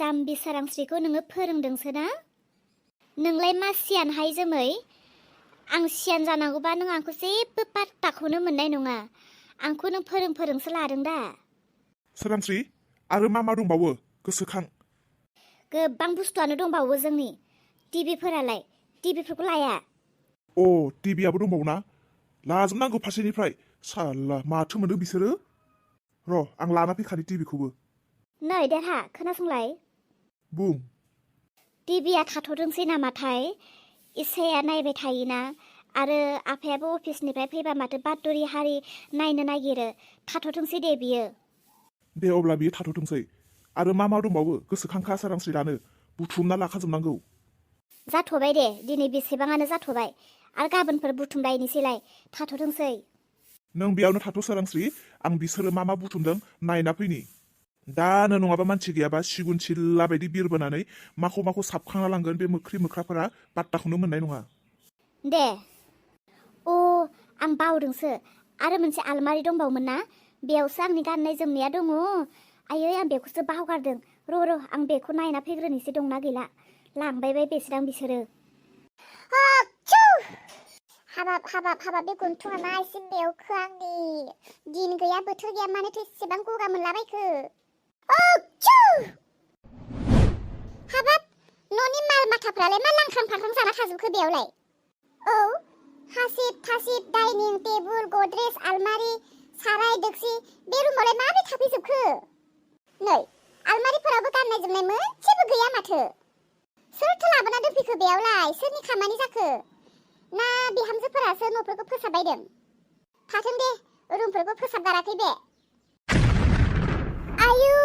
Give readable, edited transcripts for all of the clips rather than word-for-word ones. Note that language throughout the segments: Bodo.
जाम्बि सोरांस्रिखौ नोङो फोरोंदोंसो ना? नोंलाय मा सियानहाय जोमै? आं सियान जानांगौबा नों आंखौ जेबो पात्ताखौनो मोननाय नङा। आंखौ नों फोरोंसो लादों दा। सोरांस्रि आरो मा दंबावो गोसोखां। गोबां बुस्थुआनो दंबावो जोंनि। टिभिफोरालाय टिभिफोरखौ लाया? अ टिभिआबो दंबावो ना? लाजोबनांगौ फारसेनिफ्राय। साला माथो मोनदों बिसोरो? र' आं लाना फैखानि टिभिखौबो। नै देरहा खोनासंलाय। बुं। टिभिया थाथ'दोंसै नामाथाय? इसाया नायबाय थायोना आरो आफायाबो अफिसनिफ्राय फैबा माथो बातरि हारि नायनो नागिरो। थाथ'थोंसै दे बियो। दे अब्ला बियो थाथ'थोंसै। आरो मा दंबावो गोसोखांखा सोरांस्रि दानो। बुथुमना लाखाजोबनांगौ। जाथ'बाय दे, दिनै बेसेबाङानो जाथ'बाय। आरो गाबोनफोर बुथुमलायनोसैलाय। थाथ'थोंसै। नों बेयावनो थाथ' सोरांस्रि। आं बिसोरो मा बुथुमदों नायना फैनि। दानो नङाबा मानसि गैयाबा सिगुन सिल्ला बायदि बिरबोनानै माखौ साबखांना लांगोन बे मोख्रि मोख्राफोरा पात्ताखौनो मोननाय नङा। दे। अ आं बावदोंसो। आरो मोनसे आलमारि दंबावोमोन ना? बेयावसो आंनि गाननाय जोमनाया दङ। आयै आं बेखौसो बावगारदों। र' आं बेखौ नायना फैग्रोनोसै दंना गैला। लांबाय बेसेदां बिसोरो। हाबाब बे गन्थङा मा एसे बेवखो आंनि। दिन गैया बोथोर गैया मानोथो एसेबां गगा मोनलाबायखो? हाबाब न'नि माल माथाफ्रालाय मा लांख्रां फांख्रां जाना थाजोबखो बेयावलाय? औ हासिब थासिब डाइनिं टेबुल गद्रेज आलमारि साराय दोक्सि बे रुमावलाय माबोरै थाफैजोबखो? नै आलमारिफोरावबो गाननाय जोमनाय मोनसेबो गैया माथो। सोरथो लाबोना दोनफैखो बेयावलाय? सोरनि खामानि जाखो? ना बिहामजोफोरासो न'फोरखौ फोसाबबायदों? थाथों दे, रुमफोरखौ फोसाबगाराखै बे। आयु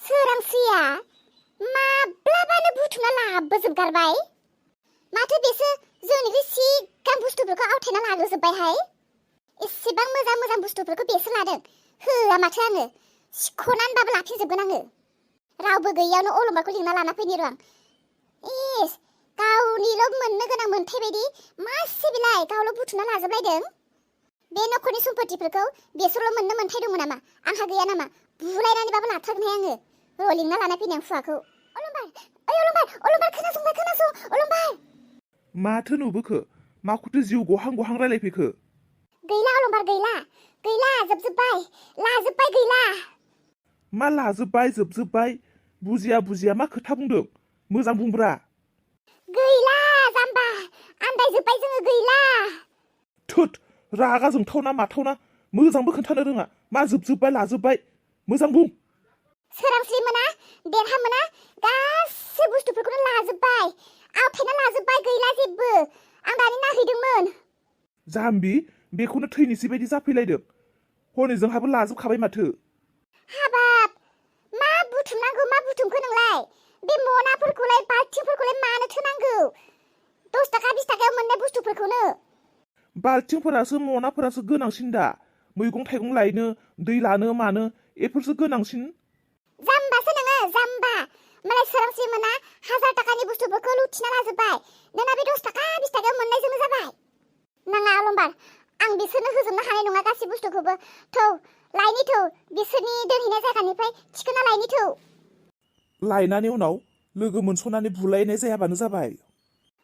सोरांस्रिया माब्लाबानो बुथुमना लाबोजोबगारबाय। माथो बेसो जोंनिख्रुइ सिगां बुस्थुफोरखौ आवथायना लाग्रोजोब्बायहाय। एसेबां मोजां बुस्थुफोरखौ बेसो लादों। होआ माथो आङो। सिख'नानैबाबो लाफिनजोबगोन आङो। रावबो गैयियावनो अलंबारखौ लिंना लाना फैनि र' आं। इस गावनिल' मोननो गोनां मोन्थाय बायदि मासे बिलाय गावल' बुथुमना लाजोबलायदों। बे न'खरनि सम्पतिफोरखौ बेसोरल' मोननो मोन्थाय दङ नामा? आंहा गैया नामा? बुलायनानैबाबो लाथारगोनहाय आङो। र' लिंना लाना फैनि आं हुवाखौ। अलंबार खोनासं अलंबार। माथो नुबोखो? माखौथो जिउ गहां रायलायफैखो? गैला अलंबार गैला जोबजोब्बाय। लाजोब्बाय गैला। मा जोबजोब्बाय? बुजिया मा खोथा बुंदों? मोजां बुंब्रा। गैला जाम्बा। आन्दायजोब्बाय जोङो गैला। थोद रागा जोंथावना माथावना। मोजांबो खोन्थानो रोङा। मा जोबजोब्बाय लाजोब्बाय? मोजां बुं। सोरांस्रि मोना देरहा मोना गासै बुस्थुफोरखौनो लाजोब्बाय। आवथायना लाजोब्बाय गैला जेबो। आं दानि नायहैदोंमोन। जाम्बि बेखौनो थैनोसै बायदि जाफैलायदों। हनै जोंहाबो लाजोबखाबाय माथो। हाबाब मा बुथुमनांगौ मा बुथुमखो नोंलाय? बे मनाफोरखौलाय बाल्थिंफोरखौलाय मानोथो नांगौ? 10 थाखा 20 थाखायाव मोननाय बुस्थुफोरखौनो। बाल्थिंफोरासो मनाफोरासो गोनांसिन दा। मैगं थाइगं लायनो दै लानो मानो एफोरसो गोनांसिन। जाम्बासो नोङो जाम्बा। मालाय सोरांस्रि मोना 1000 थाखानि बुस्थुफोरखौ लुथिना लाजोब्बाय। नोंना बे 10 थाखा 20 थाखायाव मोननायजोंनो जाबाय। नाङा अलंबार आं बिसोरनो होजोबनो हानाय नङा गासै बुस्थुखौबो। थौ लायनि थौ बिसोरनि दोनहैनाय जायगानिफ्राय थिखोना लायनि थौ। लायनानै उनाव लोगो मोनस'नानै बुलायनाय जायाबानो जाबाय।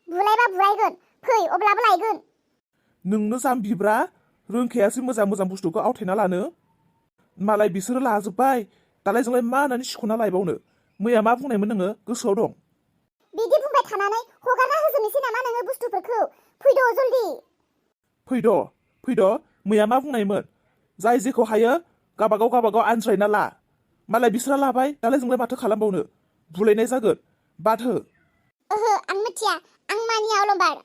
बुलायबा बुलायगोन। फै अब्लाबो लायगोन। नोंनो जाम्बिब्रा रोंखायासै मोजां बुस्थुखौ आवथायना लानो। मालाय बिसोरो लाजोब्बाय। दालाय जोंलाय मा होननानै सिख'ना लायबावनो? मैया मा बुंनायमोन नोङो गोसोआव दं? बिदि बुंबाय थानानै हगारना होजोबनोसै नामा नोङो बुस्थुफोरखौ? फैद' जल्दि। फैद' मैया मा बुंनायमोन? जाय जेखौ हायो गाबागाव आनज्रायना ला। मालाय बिसोरा लाबाय दालाय जोंलाय माथो खालामबावनो? बुलायनाय जागोन। बाद हो। ओहो आं मिथिया। आं मानिया अलंबार।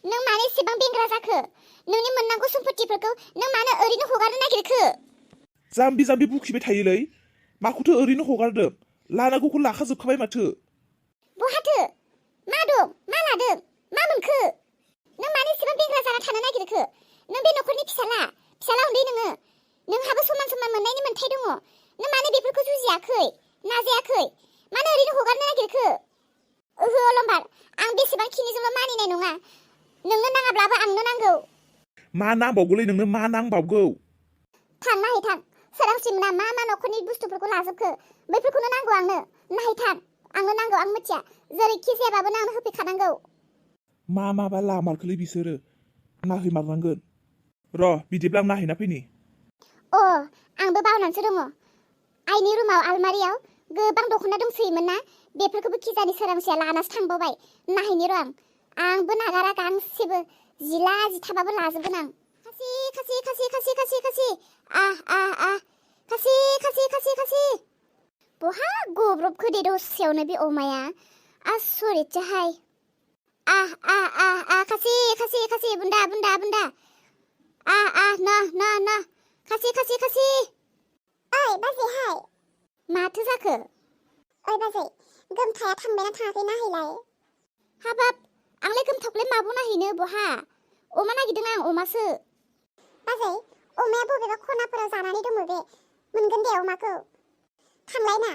नों मानो एसेबां बेंग्रा जाखो? नोंनि मोननांगौ सम्पतिफोरखौ नों मानो ओरैनो हगारनो नागिरखो? जाम्बि बुखिबाय थायोलै। माखौथो ओरैनो हगारदों? लानांगौखौ लाखाजोबखाबाय माथो। बहाथो? मा दं? मा लादों? मा मोनखो? नों मानो एसेबां बेंग्रा जाना थानो नागिरखो? नों बे न'खरनि फिसाला उन्दै नोङो। नोंहाबो समान मोननायनि मोन्थाय दङ। नों मानो बेफोरखौ जुजियाखै? नाजायाखै? मानो ओरैनो हगारनो नागिरखो? ओहो अलंबार आं बेसेबांखिनिजोंल' मानिनाय नङा। नोंनो नाङाब्लाबो आंनो नांगौ। मा नांबावगौलै नोंनो मा नांबावगौ? थां नायहै थां। सोरांस्रि मोना मा न'खरनि बुस्थुफोरखौ लाजोबखो? बैफोरखौनो नांगौ आंनो। नायथां आंनो नांगौ आं मिथिया जेरैखि जायाबाबो आंनो होफैखानांगौ मा माबा लामारखोलै बिसोरो नाहैमारनांगोन र' बिदिब्ला आं नाहैना फैनि अ आंबो बावनानैसो दङ आइनि रुमाव आलमारियाव गोबां दख'ना दंसोयोमोन ना बेफोरखौबो खिजानि सोरांसिया लानासो थांबावबाय नाहैनि र' आंबो नागारा गांसेबो जिला जिथाबाबो लाजोबगोन आं खासि खासि खासि खासि खासि खासि खासि खासि खासि खासि बहा गब्रबखो दे दसेयावनो बे अमाया आसरितसोहाय खासि खासि खासि बुन्दा बुन्दा बुन्दा न खासि खासि खासि ओइ बाजैहाय माथो जाखो ओइ बाजै गोमथाया थांबायना थाङाखै नाहैलाय हाबाब आंलाय गोमथाखौलाय माबो नाहैनो बहा अमा नागिरदों आं अमासो बाजै अमाया बबेबा खनाफोराव जानानै दङ बे मोनगोन दे अमाखौ थांलायना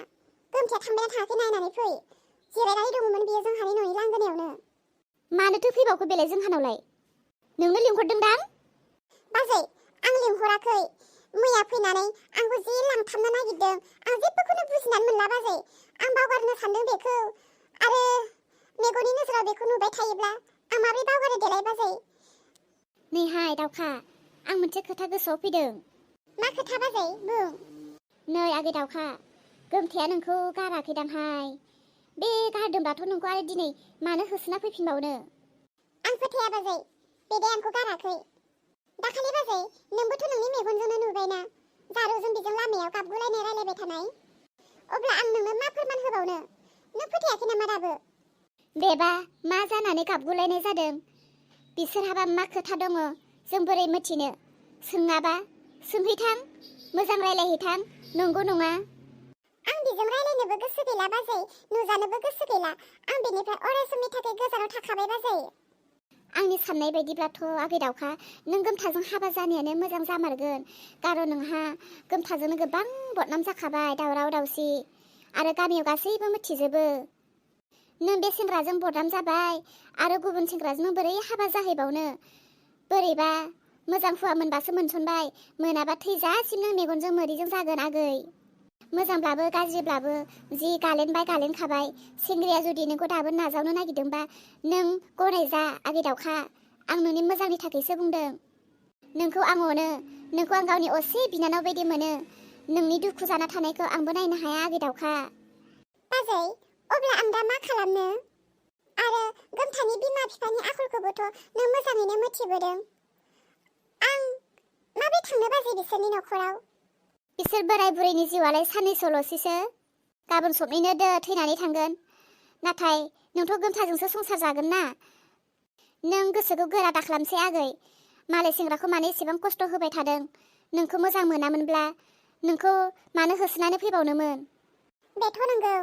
गोमथाया थांबायना थाङाखै नायनानै फै जिरायनानै दङमोन बियो जोंहानि न'नि लांगोनायावनो मानोथो फैबावखो बेलाय जोंहानावलाय नोंनो लिंहरदोंदां बाजै आं लिंहराखै मैया फैनानै आंखौ जि लांथाबनो नागिरदों आं जेबोखौनो बुजिनानै मोनला बाजै आं बावगारनो सानदों बेखौ आरो मेगननि नोजोराव बेखौ नुबाय थायोब्ला आं माबोरै बावगारो देलाय बाजै नैहाय दावखा आं मोनसे खोथा गोसोआव फैदों मा खोथा बाजै बुं नै आगै दावखा गोमथाया नोंखौ गाराखैदांहाय बे गारदोंब्लाथ' नोंखौ आरो दिनै मानो होसोना फैफिनबावनो आं फोथाया बाजै बेदे आंखौ गाराखै दाखालि बाजै नोंबोथ' नोंनि मेगनजोंनो नुबायना जारुजों बिजों लामायाव गाबगुलायनाय रायलायबाय थानाय अब्ला आं नोंनो मा फोरमान होबावनो नों फोथायाखै नामा दाबो बेबा मा जानानै गाबगुलायनाय जादों बिसोरहाबा मा खोथा दङ जों बोरै मिथिनो सोङाबा सोंहैथां मोजां रायलायहैथां नंगौ नङा आं बेजों रायलायनोबो गोसो गैला बाजै नुजानोबो गोसो गैला आं बेनिफ्राय अराय समनि थाखाय गोजानाव थाखाबाय बाजै आंनि साननाय बायदिब्लाथ' आगै दावखा नों गोमथाजों हाबा जानायानो मोजां जामारगोन खारन नोंहा गोमथाजोंनो गोबां बदनाम जाखाबाय दावराव दावसि आरो गामियाव गासैबो मिथिजोबो नों बे सेंग्राजों बदनाम जाबाय आरो गुबुन सेंग्राजों बोरै हाबा जाहैबावनो बोरैबा मोजां हुवा मोनबासो मोनसनबाय मोनाबा थैजासिम नों मेगनजों मोदैजों जागोन आगै मोजांब्लाबो गाज्रिब्लाबो जि गालेनबाय गालेनखाबाय सेंग्राया जुदि नोंखौ दाबो नाजावनो नागिरदोंबा नों गनायजा आगै दावखा आं नोंनि मोजांनि थाखायसो बुंदों नोंखौ आं अनो नोंखौ आं गावनि असे बिनानाव बायदि मोनो नोंनि दुखु जाना थानायखौ आंबो नायनो हाया आगै दावखा बाजै अब्ला आं दा मा खालामनो आरो गोमथानि बिमा बिफानि आखलखौबोथ' नों मोजाङैनो मिथिबोदों आं माबोरै थांनो बाजै बिसोरनि न'खराव बिसोर बोराय बुरैनि जिउआलाय साननैसोल'सैसो गाबोन सबनिनो थैनानै थांगोन नाथाय नोंथ' गोमथाजोंसो संसार जागोन ना नों गोसोखौ गोरा दाखालामसै आगै मालाय सेंग्राखौ मानो एसेबां खस्थ' होबाय थादों नोंखौ मोजां मोनामोनब्ला नोंखौ मानो होसोनानै फैबावनोमोन बेथ' नंगौ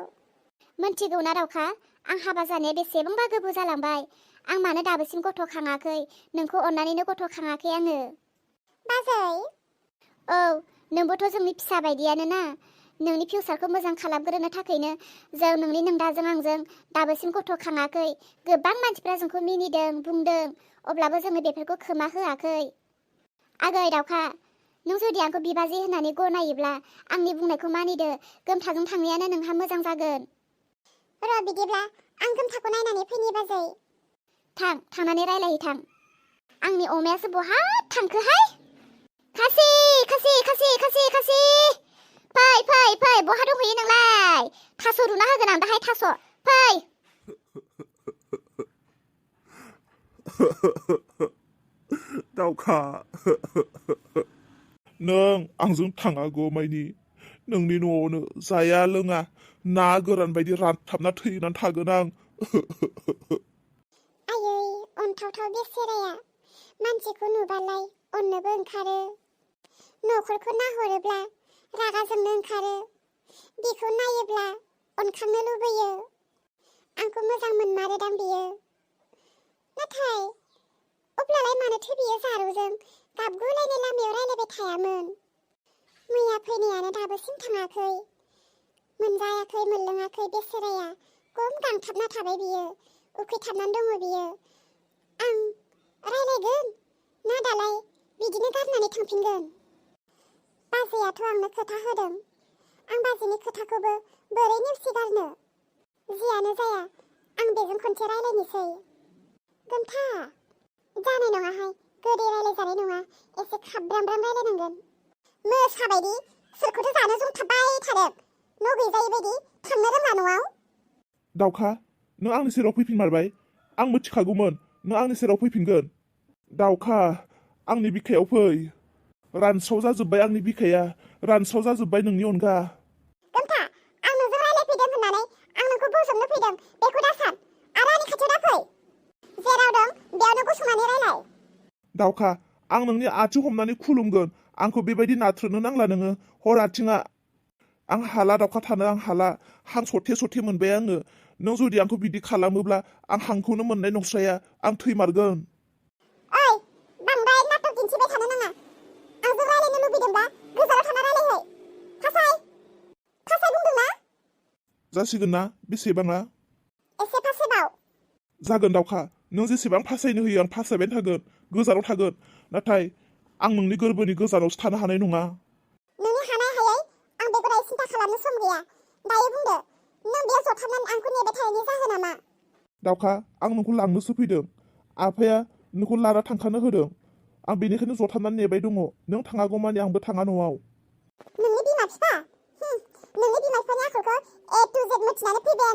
मोनथिगौ ना दावखा आं हाबा जानाया बेसेबांबा गोबाव जालांबाय आं मानो दाबोसिम गथ' खाङाखै नोंखौ अननानैनो गथ' खाङाखै आङो बाजै औ नोंबोथ' जोंनि फिसा बायदियानो ना नोंनि फिउचारखौ मोजां खालामग्रोनो थाखायनो जों नोंनि नोंदाजों आंजों दाबोसिम गथ' खाङाखै गोबां मानसिफ्रा जोंखौ मिनिदों बुंदों अब्लाबो जोङो बेफोरखौ खोमा होआखै आगै दावखा नों जुदि आंखौ बिबाजै होननानै गनायोब्ला आंनि बुंनायखौ मानिदो गोमथाजों थांनायानो नोंहा मोजां जागोन र' बिदिब्ला आं गोमथाखौ नायनानै फैनि बाजै थांनानै रायलायहैथां आंनि अमायासो बहा थांखोहाय खासि खासि खासि खासि खासि फै फै फै बहा दंहैयो नोंलाय थास' रुना होगोन आं दाहाय थास' फै दावखा नों आंजों थाङागौमानि नोंनि न'आवनो जाया लोङा ना गोरान बायदि रानथाबना थैनानै थागोन आं आयै अनथावथाव बेसेराया मानसिखौ नुबालाय अननोबो ओंखारो न'खरखौ नाहरोब्ला रागा जोंनो ओंखारो बेखौ नायोब्ला अनखांनो लुबैयो आंखौ मोजां मोनमारोदां बियो नाथाय अब्लालाय मानोथो बियो जारुजों गाबगुलायनाय लामायाव रायलायबाय थायामोन मैया फैनायानो दाबोसिम थाङाखै मोनजायाखै मोनलोङाखै बेसेराया गम गांथाबना थाबाय बियो उखैथाबनानै दङ बियो आं रायलायगोन ना दालाय बिदिनो गारनानै थांफिनगोन बाजैयाथ' आंनो खोथा होदों आं बाजैनि खोथाखौबो बोरै नेवसिगारनो जियानो जाया आं बेजों खनसे रायलायनोसै गोमथा जानाय नङाहाय गोदै रायलायजानाय नङा एसे खाब्रामब्राम रायलायनांगोन मोसाबायदि सोरखौथो जानो जंथाबबाय थादों न' गैजायै बायदि थांनो रोङा न'आव दाउखा नों आंनि सेराव फैफिनमारबाय आं मिथिखागौमोन नों आंनि सेराव फैफिनगोन दाउखा आंनि बिखायाव फै रानस्राव जाजोब्बाय आंनि बिखाया रानस्राव जाजोब्बाय नोंनि अनगा गोमथा आं नोंजों रायलायफैदों होननानै आं नोंखौ बोजबनो फैदों बेखौ दासान आरो आंनि खाथियाव दाफै जेराव दं बेयावनो गसंनानै रायलाय दाउखा आं नोंनि आथिं हमनानै खुलुमगोन आंखौ बेबायदि नाथ्रोदनो नांला नोङो हर आथिङा आं हाला दाउखा थानो आं हाला हां सथे सथे मोनबाय आङो नों जुदि आंखौ बिदि खालामोब्ला आं हांखौनो मोननाय नंस्राया आं थैमारगोन ओइ बांद्राय नाटक दिन्थिबाय थानो नाङा आंजों रायलायनो लुबैदोंब्ला गोजानाव थाना रायलायहै फासाय बुंदों ना जासिगोन ना बेसेबाङा एसे फासेबाव जागोन दाउखा नों जेसेबां फासायनो होयो आं फासायबाय थागोन गोजानाव थागोन नाथाय आं नोंनि गोरबोनि गोजानावसो थानो हानाय नङा नोंनि हानाय हायै आं बेखौ दायो सिन्था खालामनो सम गैया दायो बुंदो नों बेयाव जथाबनानै आंखौ नेबाय थानायनि जाहोना मा दाउखा आं नोंखौ लांनोसो फैदों आफाया नोंखौ लाना थांखानो होदों आं बेनिखायनो जथाबनानै नेबाय दङ नों थाङागौमानि आंबो थाङा न'आव नोंनि बिमा बिफा नोंनि बिमा बिफानि आखलखौ A to Z मिथिनानै फैबाय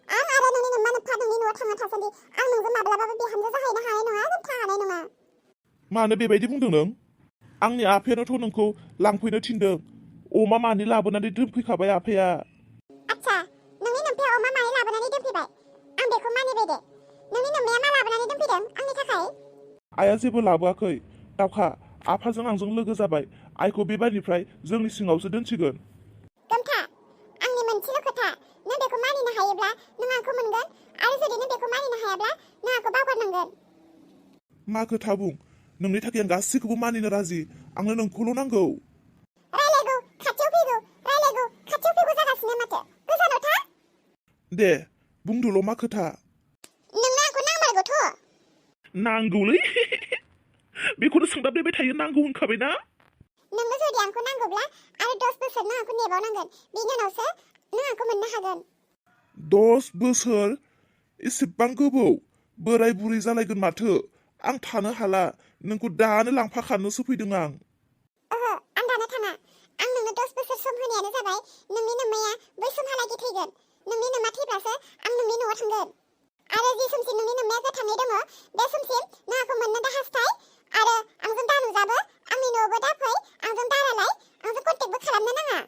आं आरो नोंनि नोम्मा नोम्फा नोंनि न'आव थांना थासान्दि आं नोंजों माब्लाबाबो बिहामजो जाहैनो हानाय नङा जोबथा हानाय नङा मानो बेबायदि बुंदों नों आंनि आफायानोथ' नोंखौ लांफैनो थिनदों अमा मानै लाबोनानै दोनफैखाबाय आफाया आच्छा नोंनि नोम्फाया अमा मानै लाबोनानै दोनफैबाय आं बेखौ मानिबाय दे नोंनि नोम्माया मा लाबोनानै दोनफैदों आंनि थाखाय आइया जेबो लाबोआखै दाउखा आफाजों आंजों लोगो जाबाय आइखौ बेबारनिफ्राय जोंनि सिङावसो दोनसिगोन गोमथा आंनि मोनसेल' खोथा नों बेखौ मानिनो हायोब्ला नों आंखौ मोनगोन आरो जुदि नों बेखौ मानिनो हायाब्ला नों आंखौ बावगारनांगोन मा खोथा बुं नोंनि थाखाय आं गासैखौबो मानिनो राजि आंनो नोंखौल' नांगौ रायलायगौ खाथियाव फैगौ जागासिनो माथो गोजानाव था दे बुंदोल' मा खोथा नोंनो आंखौ नांमारगौथ' नांगौलै बेखौनो सोंदाबलायबाय थायो नांगौ होनखाबायना नोंनो जुदि आंखौ नांगौब्ला आरो 10 बोसोर नों आंखौ नेबावनांगोन बेनि उनावसो नों आंखौ मोननो हागोन 10 बोसोर एसेबां गोबाव बोराय बुरै जालायगोन माथो आं थानो हाला नोंखौ दानो लांफाखानोसो फैदों आं ओहो आं दानो थाङा आं नोंनो 10 बोसोर सम होनायानो जाबाय नोंनि नोम्माया बै समहालागै थैगोन नोंनि नोम्मा थैब्लासो आं नोंनि न'आव थांगोन आरो जि समसिम नोंनि नोम्माया गोथाङै दङ बे समसिम नों आंखौ मोननो दा हास्थाय आरो आंजों दा नुजाबो आंनि न'आवबो दा फै आंजों दा रायलाय आंजों कन्टेक्टबो खालामनो नाङा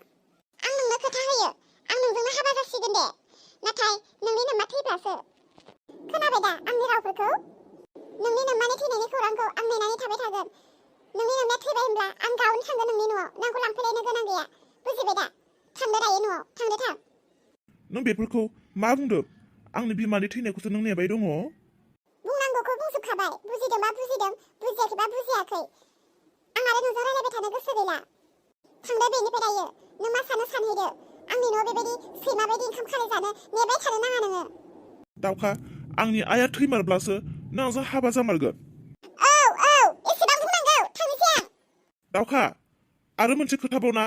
आं नोंनो खोथा होयो आं नोंजोंनो हाबा जासिगोन दे नाथाय नोंनि नोम्मा थैब्लासो खोनाबाय दा आंनि रावफोरखौ नोंनि नोम्मानि थैनायनि खौरांखौ आं नेनानै थाबाय थागोन नोंनि नोम्माया थैबाय होनब्ला आं गावनो थांगोन नोंनि न'आव नोंखौ लांफैलायनो गोनां गैया बुजिबाय दा थांदो दायो न'आव थांदो थां नों बेफोरखौ मा बुंदों आंनि बिमानि थैनायखौसो नों नेबाय दङ बुंनांगौखौ बुंजोबखाबाय बुजिदोंबा बुजिदों बुजियाखैबा बुजियाखै आं आरो नोंजों रायलायबाय थानो गोसो गैला थांदो बेनिफ्राय दायो नों मा सानो सानहैदो आंनि न'आव बेबायदि सैमा बायदि ओंखाम खालाय जानो नेबाय थानो नाङा नोङो दाउखा आंनि आइया थैमारब्लासो नों आंजों हाबा जामारगोन औ एसेबां बुंनांगौ थांनोसै आं दाउखा आरो मोनसे खोथाबावना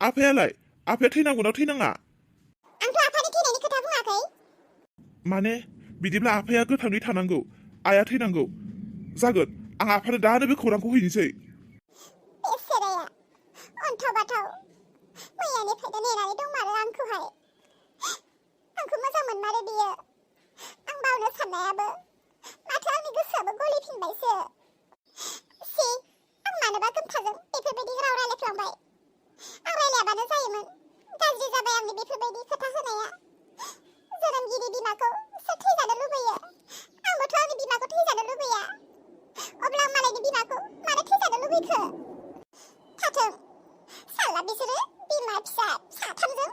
आफाया थैनांगौना थैनाङा आंथ' आफानि थैनायनि खोथा बुङाखै माने बिदिब्ला आफाया गोथाङै थानांगौ आइया थैनांगौ जागोन आं आफानो दानो बे खौरांखौ हैनोसै बेसेराया अन्थाव बाथाव मैयानिफ्रायनो नेनानै दंमारो आंखौहाय आंखौ मोजां मोनमारो बियो आं बावनो साननायाबो माथो आंनि गोसोआबो गलिफिनबायसो सि आं मानोबा गोमथाजों बेफोरबायदि राव रायलायफ्लांबाय आं रायलायाबानो जायोमोन गाज्रि जाबाय आंनि बेफोरबायदि खोथा होनाया जोनोमगिरि बिमाखौ सोर थैजानो लुबैयो आंबोथ' आंनि बिमाखौ थैजानो लुबैया अब्ला आं मालायनि बिमाखौ मानो थैजानो लुबैखो थाथों साला बिसोरो बिमा फिसा साथामजों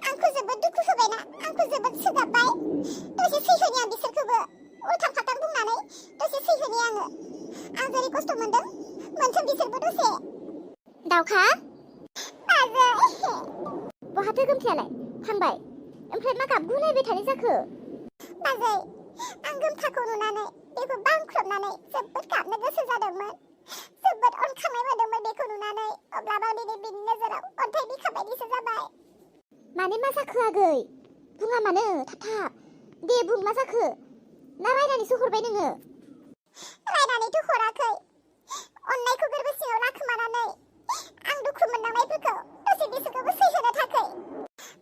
आंखौ जोबोद दुखु होबायना आंखौ जोबोद सोगाबबाय दसे सैहोनि आं बिसोरखौबो उल्थां फाल्थां बुंनानै दसे सैहोनि आङो आं जेरै खस्थ' मोनदों मोनथों बिसोरबो दसे दाउखा बाजै बहाथो गोमथायालाय थांबाय ओमफ्राय मा गाबगुलायबाय थानाय जाखो बाजै आं गोमथाखौ नुनानै बेखौ बांख्रबनानै जोबोद गाबनो गोसो जादोंमोन जोबोद अनखांनाय मोनदोंमोन बेखौ नुनानै अब्लाबो दिनै बिनि नोजोराव अन्थाइ बिखा बायदिसो जाबाय माने मा जाखो आगै बुङा मानो थाब दे बुं मा जाखो ना रायनानैसो हरबाय नोङो रायनानैथ' हराखै अननायखौ गोरबो सिङाव लाखोमानानै आं दुखु मोननांनायफोरखौ दसे बिसोरखौबो सैहोनो थाखाय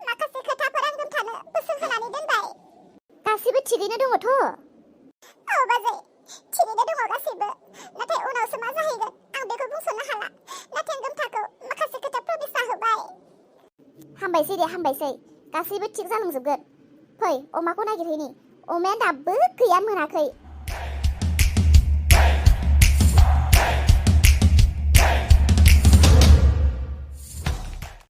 माखासे खोथाफोर आं दोनथानो बोसोन होनानै दोनबाय गासिबो थिगैनो दङथ' औ बाजै थिगैनो दङ गासैबो नाथाय उनावसो मा जाहैगोन आं बेखौ बुंस'नो हाला नाथाय आं गोमथाखौ माखासे खोथा प्रमिस होबाय हामबायसै दे हामबायसै गासैबो थिग जालांजोबगोन फै अमाखौ नागिरहैनि अमाया दाबो गैया मोनाखै